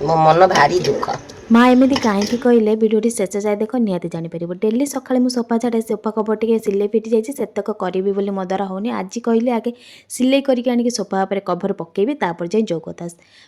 ମୋ ମନ ଭାରି ଦୁଃଖ। ମା ଏମିତି କାହିଁକି କହିଲେ, ଭିଡ଼ିଓଟି ଶେଷ ଯାଏ ଦେଖ, ନିହାତି ଜାଣିପାରିବ। ଡେଲି ସକାଳେ ମୁଁ ସୋଫା ଝାଡ଼େ। ସୋଫା କଭର ଟିକେ ସିଲେଇ ଫିଟି ଯାଇଛି, ସେତକ କରିବି ବୋଲି ମୋ ଦ୍ୱାରା ହେଉନି। ଆଜି କହିଲେ ଆଗେ ସିଲେଇ କରିକି ଆଣିକି ସୋଫା ଉପରେ କଭର ପକେଇବି, ତାପରେ ଯାଇ ଯେଉଁ କଥା।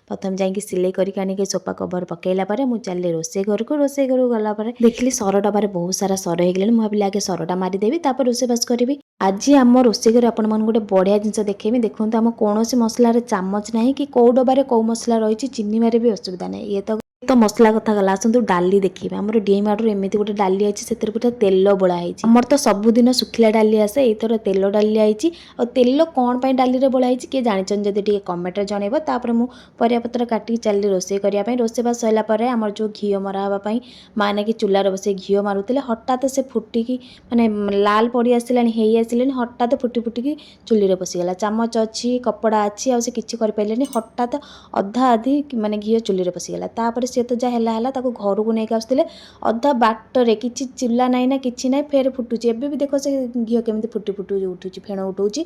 ପ୍ରଥମେ ଯାଇକି ସିଲେଇ କରିକି ଆଣିକି ସୋଫା କଭର ପକେଇଲା ପରେ ମୁଁ ଚାଲିଲି ରୋଷେଇ ଘରକୁ। ରୋଷେଇ ଘରକୁ ଗଲା ପରେ ଦେଖିଲି ସର ଡବାରେ ବହୁତ ସାରା ସର ହେଇଗଲାଣି। ମୁଁ ଭାବିଲି ଆଗେ ସରଟା ମାରିଦେବି, ତାପରେ ରୋଷେଇବାସ କରିବି। ଆଜି ଆମ ରୋଷେଇ ଘରେ ଆପଣମାନଙ୍କୁ ଗୋଟେ ବଢ଼ିଆ ଜିନିଷ ଦେଖେଇବି। ଦେଖନ୍ତୁ, ଆମ କୌଣସି ମସଲାରେ ଚାମଚ ନାହିଁ କି କେଉଁ ଡବାରେ କେଉଁ ମସଲା ରହିଛି ଚିହ୍ନିବାରେ ବି ଅସୁବିଧା ନାହିଁ। ଇଏ ତ ମସଲା କଥା ଗଲା, ଆସନ୍ତୁ ଡାଲି ଦେଖିବା। ଆମର ଡିମାର୍ଟରୁ ଏମିତି ଗୋଟେ ଡାଲି ଅଛି, ସେଥିରେ ପୁରା ତେଲ ବୋଳା ହେଇଛି। ଆମର ତ ସବୁଦିନ ଶୁଖିଲା ଡାଲି ଆସେ, ଏଇଥର ତେଲ ଡାଲି ଆଇଛି। ଆଉ ତେଲ କ'ଣ ପାଇଁ ଡାଲିରେ ବୋଳା ହେଇଛି, କିଏ ଜାଣିଛନ୍ତି ଯଦି ଟିକେ କମେଣ୍ଟରେ ଜଣେଇବ। ତାପରେ ମୁଁ ପରିବାପତ୍ର କାଟିକି ଚାଲିଲି ରୋଷେଇ କରିବା ପାଇଁ। ରୋଷେଇବାସ ସରିଲା ପରେ ଆମର ଯେଉଁ ଘିଅ ମରା ହେବା ପାଇଁ ମା ନାକି ଚୁଲାରେ ବସେଇ ଘିଅ ମାରୁଥିଲେ, ହଠାତ୍ ସେ ଫୁଟିକି ମାନେ ଲାଲ ପଡ଼ି ଆସିଲାଣି, ହେଇ ଆସିଲାଣି, ହଠାତ୍ ଫୁଟି ଫୁଟିକି ଚୁଲିରେ ପଶିଗଲା। ଚାମଚ ଅଛି, କପଡ଼ା ଅଛି, ଆଉ ସେ କିଛି କରିପାରିଲେନି। ହଠାତ୍ ଅଧା ଅଧି ମାନେ ଘିଅ ଚୁଲିରେ ପଶିଗଲା। ତାପରେ ସିଏ ତ ଯାହା ହେଲା ହେଲା, ତାକୁ ଘରକୁ ନେଇକି ଆସୁଥିଲେ, ଅଧା ବାଟରେ କିଛି ଚୁଲା ନାହିଁ ନା କିଛି ନାହିଁ, ଫେର ଫୁଟୁଛି। ଏବେ ବି ଦେଖ, ସେ ଘିଅ କେମିତି ଫୁଟି ଫୁଟି ଉଠୁଛି, ଫେଣ ଉଠଉଛି।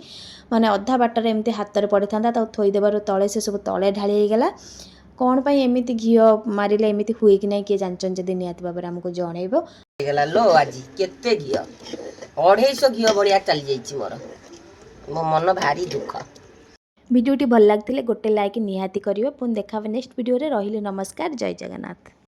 ମାନେ ଅଧା ବାଟରେ ଏମିତି ହାତରେ ପଡ଼ିଥାନ୍ତା, ତାକୁ ଥୋଇଦେବାରୁ ତଳେ ସେ ସବୁ ତଳେ ଢାଳି ହେଇଗଲା। କ'ଣ ପାଇଁ ଏମିତି ଘିଅ ମାରିଲେ ଏମିତି ହୁଏ କି ନାହିଁ, କିଏ ଜାଣିଛନ୍ତି ଯଦି ନିହାତି ଭାବରେ ଆମକୁ ଜଣେଇବ। ହେଇଗଲା ଲୋ। ଆଜି କେତେ ଘିଅ, 250 ଘିଅ ଭଳିଆ ଚାଲି ଯାଇଛି ମୋର। ମୋ ମନ ଭାରି ଦୁଃଖ। ଭିଡ଼ିଓଟି ଭଲ ଲାଗିଥିଲେ ଗୋଟେ ଲାଇକ୍ ନିହାତି କରିବ। ପୁଣି ଦେଖା ହେବ ନେକ୍ସଟ ଭିଡ଼ିଓରେ। ରହିଲି, ନମସ୍କାର, ଜୟ ଜଗନ୍ନାଥ।